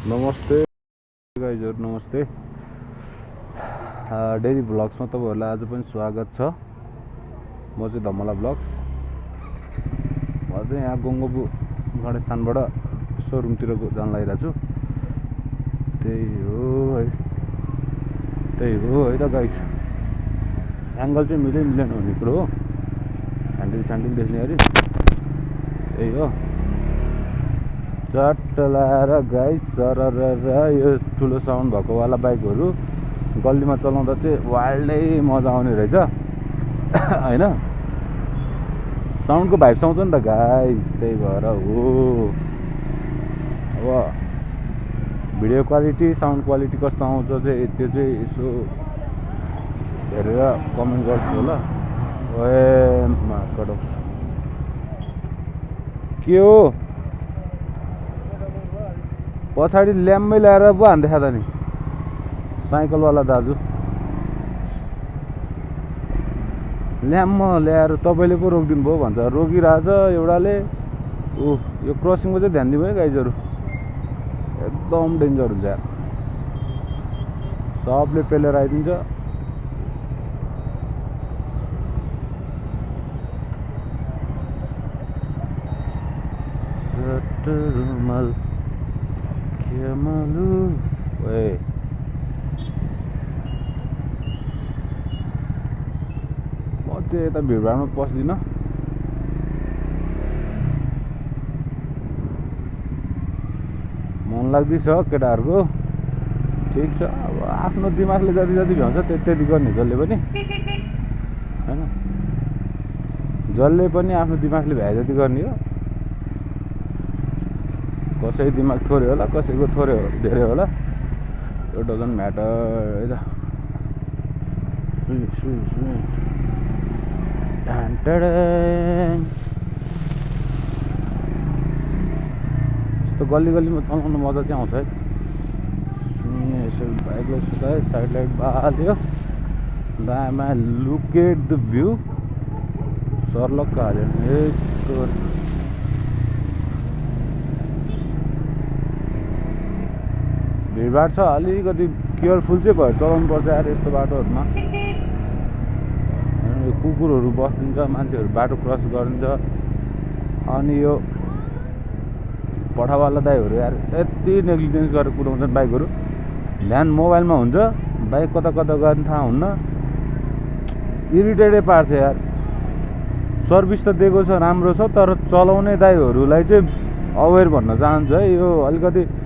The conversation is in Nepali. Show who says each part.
Speaker 1: नमस्ते गाइजहरु, नमस्ते। डेली भ्लग्समा तपाईहरुलाई आज पनि स्वागत छ। म चाहिँ धमला भ्लग्स। म चाहिँ यहाँ गङ्गबु गणेशस्थानबाट सोरुमतिर जान लागिरहेको छु। त्यही हो है त गाइज। एंगल चाहिँ मिलेन हुने कुरो हो। ह्यान्डल देख्ने गरी त्यही हो। चट्ट लाएर गाइस सरर यो ठुलो साउन्ड भएको वाला बाइकहरू गल्लीमा चलाउँदा चाहिँ वाइल्डै मजा आउने रहेछ हैन। साउन्डको भाइब आउँछ नि त गाइस, त्यही भएर हो। अब भिडियो क्वालिटी साउन्ड क्वालिटी कस्तो आउँछ चाहिँ त्यो चाहिँ यसो हेरेर कमेन्ट गर्छु होला। ओए मार्कट के हो पछाडि ल्याम्मै ल्याएर पो हान्दैछ त नि साइकलवाला दाजु। ल्याम्म ल्याएर तपाईँले पो रोकिदिनु भयो भन्छ। रोकिरहेछ एउटाले। यो क्रसिङको चाहिँ ध्यान दिनु है गाइजहरू, एकदम डेन्जर हुन्छ यार। सबले पेलेर आइदिन्छ। रुमाल केमालु ओए म चाहिँ यता भिडभाडमा पस्दिनँ। मन लाग्दैछ केटाहरूको, ठिक छ। अब आफ्नो दिमागले जति जति भ्याउँछ त्यति गर्ने जसले पनि हैन। जसले पनि आफ्नो दिमागले भ्याए जति गर्ने हो। कसै दिमाग थोरै होला, कसैको थोरै धेरै होला, यो डजन्ट म्याटर है त। यस्तो गल्ली गल्लीमा चलाउनु मजा चाहिँ आउँछ है। यसो बाइकलाई सुतायो, साइड लाइट बाल्यो, दायाँमा लुक एट द भ्यू, सर्लक्क हाल्यो। यस्तो भिडभाड छ, अलिकति केयरफुल चाहिँ भएर चलाउनु पर्छ यार यस्तो बाटोहरूमा। कुकुरहरू बस्दिन्छ, मान्छेहरू बाटो क्रस गरिदिन्छ। अनि यो पठावाला दाइहरू यार यति नेग्लिजेन्स गरेर कुदाउँछन् बाइकहरू। ध्यान मोबाइलमा हुन्छ, बाइक कता कता गर्ने थाहा हुन्न। इरिटेटै पार्छ यार। सर्भिस त दिएको छ, राम्रो छ, तर चलाउने दाइहरूलाई चाहिँ अवेर भन्न चाहन्छु है। यो अलिकति